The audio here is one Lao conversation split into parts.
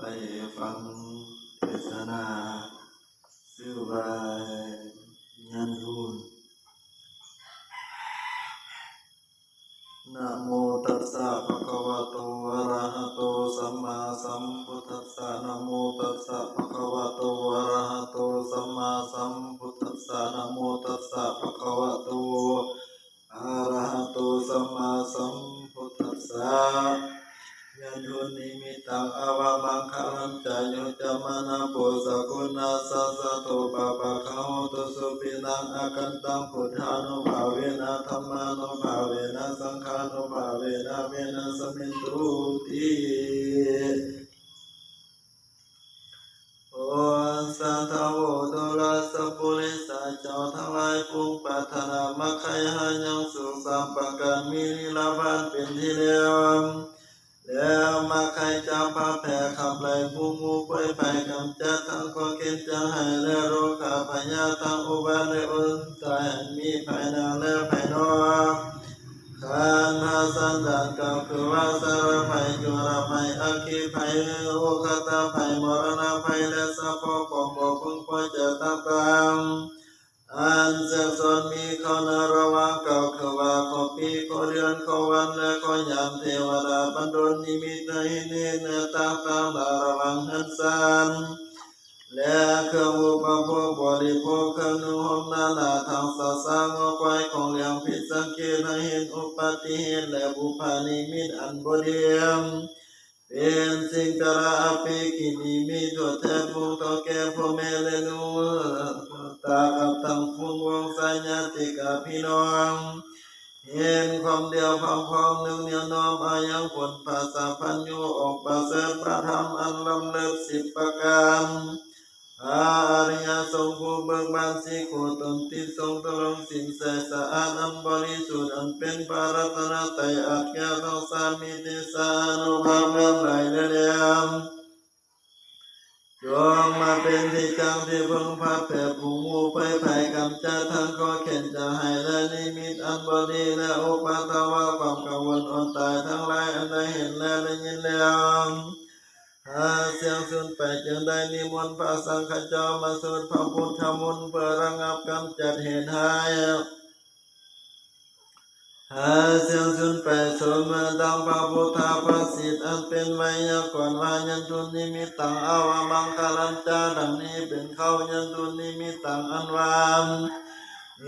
ໄດ້ຟັງເທດສະນາຊື່ວ່າຍານໂທນ. ນະໂມຕັດສະ ພະຄະວະໂຕ ອະລະຫະໂຕ ສຳມາສຳພຸດທັດສະ. ນະໂມຕັດສະ ພະຄະວະໂຕ ອະລະຫະໂຕ ສຳມາສຳພຸດທັດສະ. ນະໂມຕັດສະ ພະຄະວະໂຕ ອະລະຫະໂຕ ສຳມາສຳພຸດທັດສະ. ຍັນທຸນນິມິດຕັງ ອະວະມັງຄະລັນຈະ ໂຍຈະມານະໂປ ສະກຸນາສະ ສະໂຕ ປະປະຄະໂຫຕຸ ສຸພິນັງ ອາຄັນຕັງ ພຸດທານຸພາເວນະ ທຳມານຸພາເວນະ ສັງຄານຸພາເວນະ ເວນະສະມິນຕຸຕິ. ໂອ ສາທະໂວ ໂດລະສະປຸລິສະ ເຈົ້າທັງຫຼາຍ ຈົ່ງປາດຖະໜາ ມັກໄຄຫາຍັງສຸກ ສາມປະການ ມີນິລະບານເປັນທີ່ແລ້ວ ແລະ ມັກໄຄຈະພາແຜ່ ຂັບໄລ່ ພວກໝູ່ເຜີຍໄພ ກຳຈັດທັງຂໍ້ເຂັນຈະໃຫ້ ແລະ ໂລຄາພະຍາດ ທັງອຸບັດ ແລະ ອົນຕາຍ ອັນມີພາຍໜ້າ ແລະ ພາຍນອກ. ຄັນພາສັນດານ ກໍຄືວ່າ ຊາລະໄພ ຈຸລະໄພ ອັກຄີໄພ ໂອຄະຕະໄພ ມໍລະນະໄພ ແລະ ສະເພາະຄວາມບໍ່ເພິ່ງພໍໃຈຕ່າງໆ ອັນແຊກຊ້ອນມີເຂົ້າໃນລະຫວ່າງ ກໍຄືວ່າ ຂໍ້ປີ ຂໍ້ເດືອນ ຂໍ້ວັນ ແລະ ຂໍ້ຍາມ ເທວະດາບັນດົນນິມິດໃຫ້ເຫັນ ເຫດຕ່າງໆ ໃນລະຫວ່າງເຮືອນຊານ ແລະ ເຄື່ອງອຸປະໂພກບໍລິໂພກ ເຄື່ອງນຸ່ງຫົ່ມນານາ ທັງສັດສາງົວຄວາຍ ຂອງລ້ຽງ ຜິດສັງເກດໃຫ້ເຫັນ ອຸບັດຕິເຫດ ແລະ ບຸບພະນິມິດອັນບໍ່ດີ ເປັນສິ່ງຈະລະອະປີກິນີ ມີໂທດແທນພວກເຖົ້າແກ່ພໍ່ແມ່ ແລະ ລຸງຕາກັບທັງຝູງວົງສາຍ ຍາດຕິກາພີ່ນ້ອງ ເຫັນຄວາມດຽວພາມພ້ອມ ນຶກນຽວນ້ອມອາຍັງຜົນ ພາສາພັນຍູ ອົງປະເສີດພະທຳ ອັນລ້ຳເລີດສິບປະການ ພະອະລິຍະສົງຜູ້ເບີກບານ ສີ່ຄູ່ຕົນຕິດຊົງ ຕະຫຼົງສິນໃສສະອາດ ອັນບໍລິສຸດ ອັນເປັນພະລັດຕະນະໄຕ ອັດແກ້ວທັງສາມ ມີເຕຊາອານຸພາບເຫຼືອມຫຼາຍແຫຼວແຫຼມ ຈົ່ງມາເປັນທີ່ຈັ່ງທີ່ເພິ່ງພາແຜ່ ຜູກໝູ່ເຜີຍໄພ ກຳຈັດທັງຂໍ້ເຂັນຈະໃຫ້ ແລະ ນິມິດອັນບໍ່ດີ ແລະ ອຸປະທະວະຄວາມກັງວົນອົດຕາຍທັງຫຼາຍ ອັນໄດ້ເຫັນ ແລະ ໄດ້ຍິນແລ້ວ. ຫາກສ່ຽງສູນໄປ ຈຶ່ງໄດ້ນິມົນພະສັງຄະເຈົ້າມາສູດພະພຸດທະມົນ ເພື່ອລະງັບກຳຈັດເຫດຮ້າຍ. ຫາກສ່ຽງສູນໄປ ສົມດັ່ງພະພຸດທະພາສິດ ອັນເປັນໄວຍາກອນວ່າ ຍັນທຸນນິມິດຕັງ ອະວະມັງຄະລັນຈະ ດັ່ງນີ້ເປັນເຄົ້າ ຍັນທຸນນິມິດຕັງ ອັນວ່າ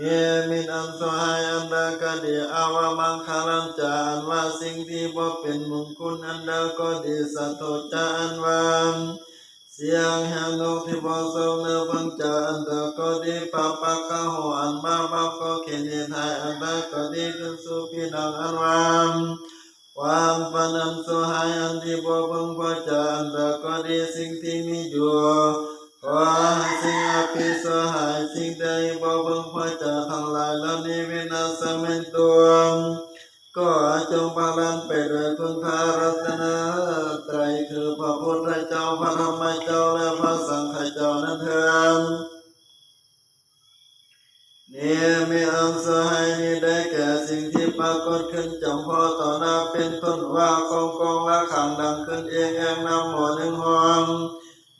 ນິມິດອັນຊົ່ວຮ້າຍອັນໃດກໍດີ ອະວະມັງຄະລັນຈະ ອັນວ່າສິ່ງທີ່ບໍ່ເປັນມຸງຄຸນອັນໃດກໍດີ ສັດໂທຈະ ອັນວ່າ ສຽງແຮງນົກທີ່ບໍ່ຊົງເນີເບິ່ງຈາ ອັນໃດກໍດີ ປະປະຄະໂຫ ອັນມາບາບກໍເຂັນເຫດຮ້າຍອັນໃດກໍດີ ຂຶ້ນສູ່ພິນັງ ອັນວ່າ ຄວາມຝັນອັນຊົ່ວຮ້າຍ ອັນທີ່ບໍ່ເພິ່ງພໍໃຈ ອັນໃດກໍດີ ສິ່ງທີ່ມີຢູ່ ຂໍໃຫ້ສິ່ງອະປີຊົ່ວຮ້າຍ ສິ່ງທີ່ບໍ່ເພິ່ງພໍໃຈທັງຫຼາຍເຫຼົ່ານີ້ ວິນາສະເມນຕຸ ກໍຈົ່ງພາລັນໄປດ້ວຍຄຸນພະລັດຕະນະໄຕ ຄືພະພຸດທະເຈົ້າ ພະທຳມະເຈົ້າ ແລະ ພະສັງຄະເຈົ້ານັ້ນເທີ້ນ. ນິມິດອັນຊົ່ວຮ້າຍນີ້ໄດ້ແກ່ ສິ່ງທີ່ປາກົດຂຶ້ນຈຳເພາະຕໍ່ໜ້າເປັນຕົ້ນວ່າ ກ້ອງກອງລະຄັງດັງຂຶ້ນເອງແອງ ນ້ຳໝໍ້ໜຶ່ງຫ້ອງ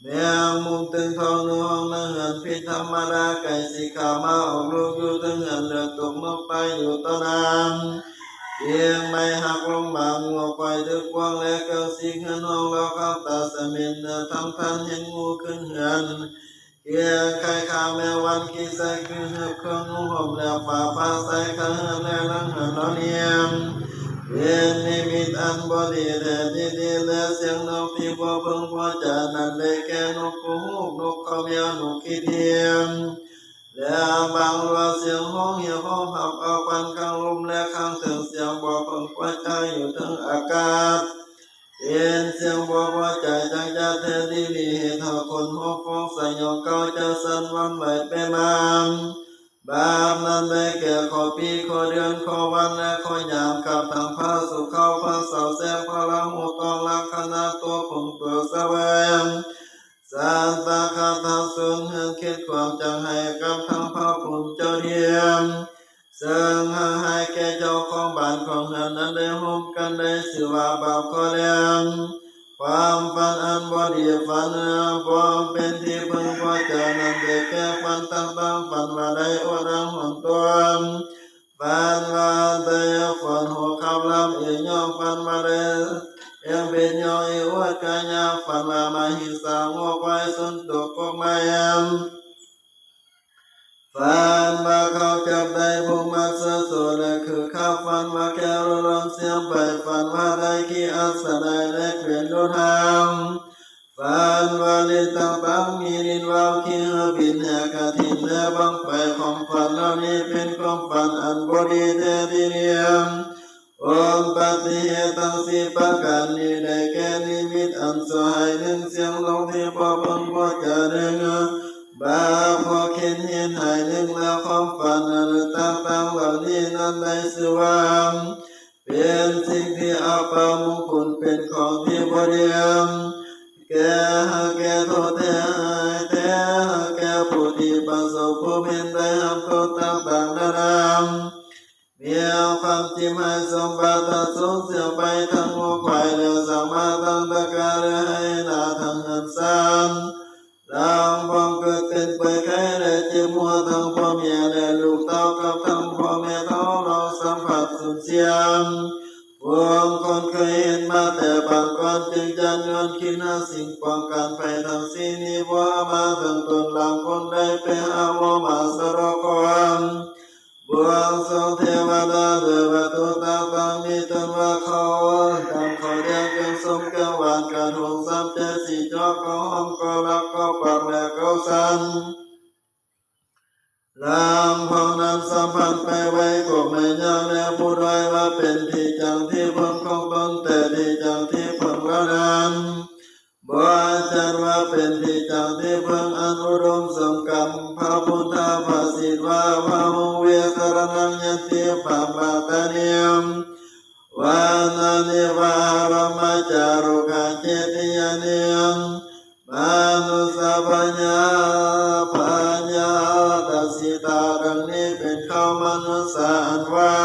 ແມງມຸມຕຶງທ້ອງໜຶ່ງຫ້ອງ ນັກເຮືອນຜິດທຳມະດາ ໄກ່ສີຂາວມາອອກລູກຢູ່ເທິງເຮືອນ ເລືອດຕົກນົກຕາຍຢູ່ຕໍ່ໜ້າ ກຽງໄມ້ຫັກລົງມາ ງົວຄວາຍຖືກບ່ວງ ແລະ ເກີກສີກເຮືອນຫ້ອງ ລາວຂ້າງຕາສະເໝັນ ເໜືອທຳທ່ານເຫັນງູຂຶ້ນເຮືອນ ກຽງໄຂ່ຂາແມວວັນ ຂີ້ໃສ່ຄືເຮືອບເຄື່ອງນຸ່ງຫົ່ມ ແລະ ຝາຜ້າໃສ່ຄາເຮືອນ ແລະ ຫຼັງເຮືອນເຫຼົ່ານີ້ ເປັນນິມິດອັນບໍ່ດີແທ້ທີ່ດີ ແລະ ສຽງນົກທີ່ບໍ່ເພິ່ງພໍໃຈນັ້ນ ໄດ້ແກ່ນົກກູຮູກ ນົກເຂົາແມວ ນົກຂີ້ທີມ ແລະ ບາງຕົວສຽງຮ້ອງຮຽກຮ້ອງຮັບເອົາຄວັນຂ້າງລຸ່ມ ແລະ ຂ້າງເທິງ ສຽງບໍ່ເພິ່ງພໍໃຈຢູ່ເທິງອາກາດ ເປັນສຽງບໍ່ພໍໃຈຈັກຢ່າງແທ້ທີ່ດີ ເຮັດໃຫ້ຂົນຫົວຟອງສະຫຍອງ ກ້າວຈະສັ່ນຫວັ່ນໄຫວໄປມາ ບາບນັ້ນໄດ້ແກ່ ຂໍ້ປີ ຂໍ້ເດືອນ ຂໍ້ວັນ ແລະ ຂໍ້ຍາມ ກັບທັງພະສຸເຂົາ ພະເສົາແຊກ ພະລາຫູ ຕ້ອງລັກຂະນະຕົວເຜິງຕົວສະແຫວງ ສັດຕະຄະທະສູນເຮືອນ ຄິດຄວາມຈັກໃຫ້ກັບທັງພະພູມເຈົ້າທ່ຽນ ເຊິ່ງຮັກຮ້າຍແກ່ເຈົ້າຂອງບ້ານຂອງເຮືອນນັ້ນ ໄດ້ໂຮມກັນໄດ້ຊື່ວ່າບາບຂໍ້ແລມ ຄວາມຝັນອັນບໍ່ດີ ຝັນບໍ່ເປັນທີ່ເພິ່ງພໍໃຈນັ້ນ ໄດ້ແກ່ຝັນຕ່າງໆ ຝັນວ່າໄດ້ອົດຫານຫົນຕົນ ຝັນວ່າໄດ້ຝົນຫົວຄັບລຳເອຍຍ້ອງ ຝັນວ່າໄດ້ເອງເປັນຍ້ອງເອວດກາຍາ ຝັນວ່າມາຫິງສາງົວຄວາຍຊົນຕົກກົກໄມ້ ຝັນວ່າເຂົາຈັບໄດ້ຜູກມັດເສືອໂສ້ ແລະ ຂຶງຂັງ ຝັນວ່າແກ້ວໂລດລ່ອນສຽງໄປ ຝັນວ່າໄດ້ຂີ່ອັດສະໄນ ແລະ ເຂວັນລົດຫາງ ຝັນວ່າຫຼິ້ນຕ່າງໆ ມີຫຼິ້ນວ່າວ ຂີ່ເຮືອບິນ ແຫ່ກະຖິນ ແລະ ບັ້ງໄຟ ຂອງຝັນເຫຼົ່ານີ້ເປັນຄວາມຝັນອັນບໍ່ດີແທ້ທີເດີ. ອຸປັດຕິເຫດທັງສີ່ປະການນີ້ ໄດ້ແກ່ນິມິດອັນຊົ່ວຮ້າຍໜຶ່ງ ສຽງຮ້ອງທີ່ບໍ່ເພິ່ງພໍໃຈໜຶ່ງ ບາບຂໍ້ເຂັນເຫດຮ້າຍໜຶ່ງ ແລະ ຄວາມຝັນອັນຕ່າງໆເຫຼົ່ານີ້ນັ້ນ ໄດ້ຊື່ວ່າເປັນສິ່ງທີ່ອັບປະມຸງຄຸນ ເປັນຂອງທີ່ບໍ່ດີ ແກ່ ໃຫ້ແກ່ໂທດແທ້ ໃຫ້ແຕ່ ໃຫ້ແກ່ຜູ້ທີ່ປະສົບພົບເຫັນໄດ້ຮັບໂທດຕ່າງໆນານາ ມີຄວາມຈິບຫາຍສົມບັດ ທັງສູນເສຍໄປທັງງົວຄວາຍ ແລະ ສັງມາທັງຕະກາ ແລະ ໄຮ່ນາທັງເຮືອນຊານ ລຳພັງເກີດເປັນເປື່ອຍໄຂ້ ແລະ ເຈັບຫົວ ທັງພໍ່ແມ່ ແລະ ລູກເຕົ້າ ກັບທັງພໍ່ແມ່ເຖົ້າເລົ່າ ສຳຜັດສູນເສຍ ພວກຄົນເຄີຍເຫັນມາແຕ່ປາງກ່ອນ ຈຶ່ງຈະຍວນຄິດຫາສິ່ງປ້ອງກັນໄພທັງສີ່ນີ້ ບໍ່ໃຫ້ມາເຖິງຕົນ ລາງຄົນໄດ້ໄປຫາໝໍມາສະເດາະເຄາະ ບວງສວງເທວະດາ ດ້ວຍວັດຖຸຕ່າງໆ ມີຕົ້ນວ່າເຂົ້າດຳ ເຂົ້າແດງ ແກງສົ້ມ ແກງຫວານ ກະທົງ ສາມແຈ ສີ່ຈອກ ເຂົ້າຫອມ ເຂົ້າລັກ ເຂົ້າປັກ ແລະ ເຂົ້າສັນ ລຳພັງນັ້ນສຳພັນໄປໄວ້ກໍໄມ່ຍາກແລະ ຜູ້ດ້ອຍວ່າເປັນທີ່ຈັງທີ່ເພິ່ງຂອງຕົນ ແຕ່ທີ່ຈັງທີ່ເພິ່ງເຫຼົ່ານັ້ນ ບໍ່ຈັດວ່າເປັນທີ່ຈັງທີ່ເພິ່ງອັນອຸດົມສົມກັບພະພຸດທະພາສິດວ່າ ພະຫົງ ວິສະລະນັງ ຍັນຕິ ປະມາດຕານິ ວານານິ ວາ ອາຣາມະ ຈາຣຸຄາ ເຈຕິຍານິ ມະນຸດສະພະຍາ ພະຍາຕະສິຕາ ດັ່ງນີ້ເປັນເຂົ້າມະນຸດສາອັນວ່າ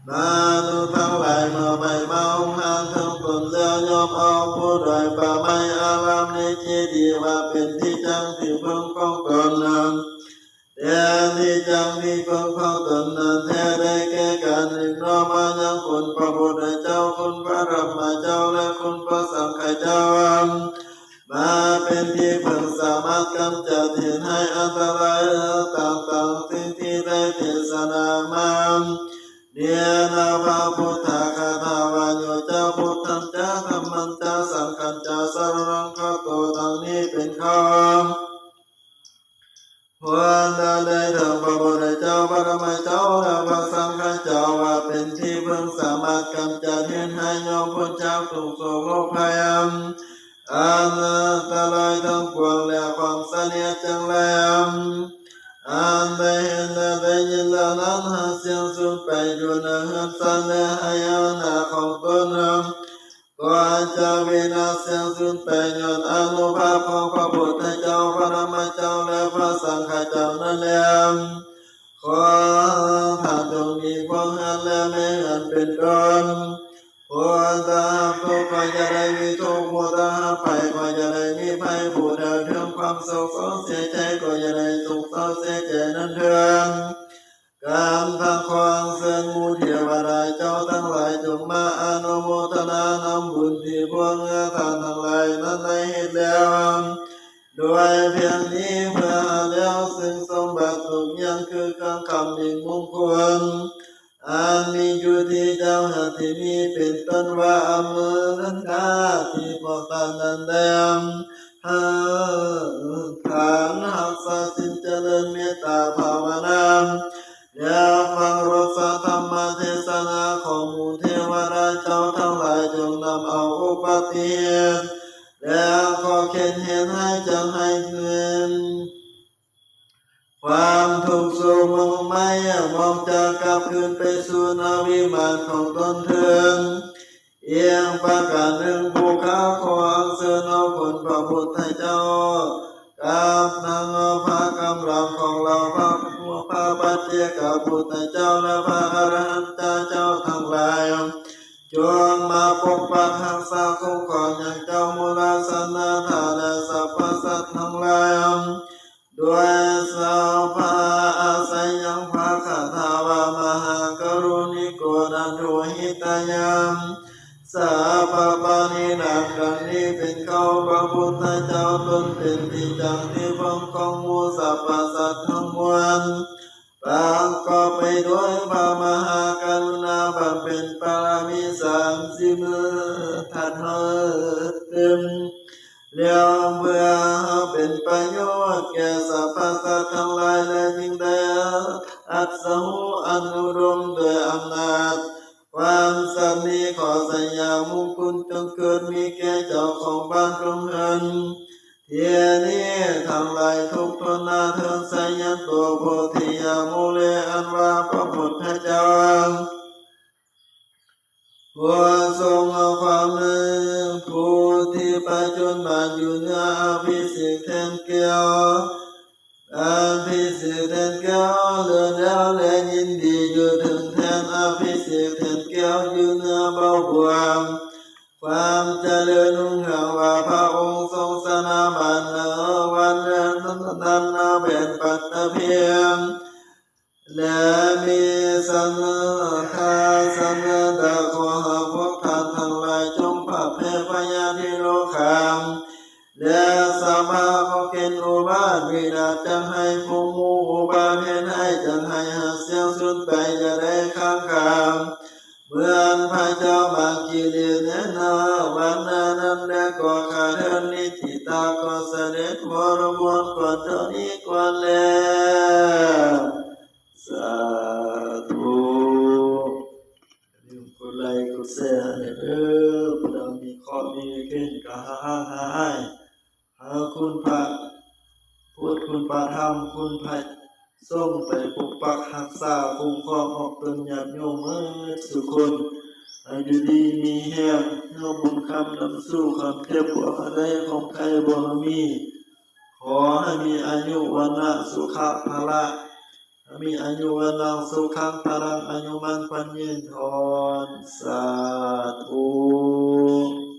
ມະນຸດທັງຫຼາຍເມື່ອໄໝ້ມາຫຸງຫານເຖິງຕົນແລ້ວ ຍ່ອມເອົາຜູ້ດ້ອຍປ່າໄມ້ອາລາມໃນເຈດີວ່າເປັນທີ່ຈັງທີ່ເພິ່ງຂອງຕົນ ແຕ່ທີ່ຈັງທີ່ເພິ່ງຂອງຕົນນັ້ນແທ້ໄດ້ແກ່ການເອີ້ນນ້ອມມາຍັງຄຸນພະພຸດທະເຈົ້າ ຄຸນພະທຳມະເຈົ້າ ແລະ ຄຸນພະສັງຄະເຈົ້າ ມາເປັນທີ່ເພິ່ງສາມາດກຳຈັດເຫດຮ້າຍອັນຕະລາຍຕ່າງໆ ເຊິ່ງທີ່ໄດ້ເທສະນາມາ ເນນະພະພຸດທະຄາຖາວາໂຍ ຈາ ພຸດທັນຈາ ທຳມັນຈາ ສັງຄັນຈາ ສະລະນັງຄະໂຕ ດັ່ງນີ້ເປັນເຂົ້າ ຄວນລະເລີກເຖິງພະພຸດທະເຈົ້າ ພະທຳມະເຈົ້າ ແລະ ພະສັງຄະເຈົ້າ ວ່າເປັນທີ່ເພິ່ງສາມາດກຳຈັດເຫດຮ້າຍ ຍ່ອມພົ້ນຈາກທຸກໂສກໂລກໄພ ອັນຕະລາຍທັງປວງ ແລະ ຄວາມສະເໜຽດຈັ່ງແລ ອັນໄດ້ເຫັນ ແລະ ໄດ້ຍິນແລ້ວນັ້ນ ຫາກສຽງສູນໄປຢູ່ໃນເຮືອນຊານ ແລະ ໄຮ່ນາຂອງຕົນ ກໍຈະວິນາສສຽງສູນໄປ ຍ້ອນອານຸພາບຂອງພະພຸດທະເຈົ້າ ພະທຳມະເຈົ້າ ແລະ ພະສັງຄະເຈົ້ານັ້ນແລ. ຂໍທ່ານຈົ່ງມີພວກເຮືອນ ແລະ ແມ່ເຮືອນເປັນຕົ້ນ. ຜູ້ໃດຮັບທຸກກໍຈະໄດ້ມີທຸກ, ຜູ້ໃດຮັບໄພກໍຈະໄດ້ມີໄພ, ຜູ້ໃດເຖິງຄວາມໂສກເສົ້າເສຍໃຈກໍຈະໄດ້ໂສກເສົ້າເສຍໃຈນັ້ນເທີນ. ກັນທັງຂໍອັນເຊີນໝູ່ເທວະດາເຈົ້າທັງຫຼາຍ ຈົ່ງມາອະນຸໂມທະນານຳບຸນທີ່ພວກເຮົາທ່ານທັງຫຼາຍນັ້ນໄດ້ເຮັດແລ້ວ ດ້ວຍພຽງນີ້ ເພື່ອຫາແລ້ວເຊິ່ງສົມບັດທຸກຢ່າງ ຄືເຄື່ອງຄ້ຳມິງມຸງຄຸນ ອັນມີຢູ່ທີ່ເຈົ້າຫາກທີ່ມີ ເປັນຕົ້ນວ່າອາເມລິກາ ທີ່ພວກທ່ານນັ້ນໄດ້ ຫາກຖານຮັກສາສິນຈະເລີນເມດຕາພາວະນາ ແລະ ຟັງລົດສະທຳມະເທສະນາຂອງໝູ່ເທວະດາເຈົ້າທັງຫຼາຍ ຈົ່ງນຳເອົາອຸປະຕິເຫດ ແລະ ຂໍ້ເຂັດເຫດຮ້າຍຈະໃຫ້ເປັນ ຄວາມທຸກໂສກມົງໄມ ມອງຈະກັບຄືນໄປສູ່ນະວິມານຂອງຕົນເທີນ. ອີກປະການໜຶ່ງ ຜູ້ຂ້າຂໍອັນເຊີນເອົາຄຸນພະພຸດທະເຈົ້າ ກັບທັງພະກຳລັງຂອງເຫຼົ່າພະ ພະປັດເຈກະພຸດທະເຈົ້າ ແລະ ພະອະລະຫັນຕະເຈົ້າທັງຫຼາຍ ຈົ່ງມາໂປ ປົກປັກຮັກສາຄຸ້ມຄອງຍັງເຈົ້າມູລະຊະນະທາດ ແລະ ສັບພະສັດທັງຫຼາຍ ດ້ວຍສະພາອາໄສຍັງພະຄາຖາວ່າ ມະຫາກະລຸນິໂກນະດູຫິຕາຍັງ ສາບປະປານີ ດັ່ງກັນນີ້ເປັນເກົ້າ ພະພຸດທະເຈົ້າຕົນເປັນທີ່ຈັກທີ່ພອງຂອງໝູ່ສັບພະສັດທັງມວນ ປະກອບໄປດ້ວຍພະມະຫາກະລຸນາ ບຳເພັນບາລະມີສາມສິບທັດໃຫ້ເຕັມ ແລ້ວເພື່ອເປັນປະໂຫຍດແກ່ສັບພະສັດທັງຫຼາຍ ແລະ ຈຶ່ງໄດ້ອັດສະຫູອັນອຸດົມດ້ວຍອຳນາດຄວາມສັດນີ້ ຂໍໄຊຍະມຸງຄຸນຈົ່ງເກີດມີແກ່ເຈົ້າຂອງບ້ານຂອງເຮືອນ ທີ່ນີ້ທັງຫຼາຍທຸກທົນໜ້າເທີ້ນໄຊຍະໂຕໂພທິຍະມູເລ ອັນວ່າພະພຸດທະເຈົ້າ ຜູ້ຊົງຄວາມເປັນຜູ້ທີ່ປະຈຸບັນຢູ່ເໜືອອະພິເສກແທ່ນແກ້ວ ອະພິເສກແທ່ນແກ້ວເລີດແລ້ວ ແລະ ຍິນດີຢູ່ເທິງແທ່ນອະພິເສກແທ່ນແກ້ວຢູ່ເໜືອເບົາບວງ ຄວາມຈະເລີນຮຸ່ງເຮືອງວ່າ ພະອົງຊົງຊະນະມານເໜີວັນເໜືອນັ້ນນາແບນປັດຕະເພງ ແລະ ມີສັນທາສະເໜີຕາຂໍໃຫ້ພວກທ່ານທັງຫຼາຍຈົ່ງປະແຜ່ພະຍາທິໂລຄາ ແລະ ສາມາດເອົາເກນອຸບາດວິນາດ ຈັກໃຫ້ຜູ້ໝູ່ອຸບາດເຮັດໃຫ້ ຈັກໃຫ້ຫາກສຽງສຸດໄປ ຈະໄດ້ຄ້າງຄາ ເໝືອນພະເຈົ້າມາກິລີແນນາວັນນານັ້ນ ແລະ ກໍຂ້າເທີນນິຕິຕາກໍສະເດັດວົນກວນເທົ່ານີ້ກ່ອນແລ້ວ ສາທຸ. ຢ່າລືມກົດໄລກົດແຊໃຫ້ເດີ ຜູ້ໃດມີເຄາະມີເຄນກະຫາຮ້າຍຫາຮ້າຍ ຫາຄຸນພະພຸດ ຄຸນພະທຳ ຄຸນພະສົງໄປປົກປັກຮັກສາຄຸ້ມຄອງອອກຕົນຍາດໂຍມເໝິດສູ່ຄົນ ໃຫ້ຢູ່ດີມີແຮງ ເຮົາບຸນຄຳນຳສູ່ ຄວາມເຈັບບໍ່ໃຫ້ໄດ້ ຄວາມໄຂ້ບໍ່ໃຫ້ມີ ຂໍໃຫ້ມີອາຍຸວັນນະສຸຂະພະລະ ໃຫ້ມີອາຍຸວັນນະສຸຂັງພະລັງ ອາຍຸໝັ້ນຂວັນຍືນທອນ ສາທຸ.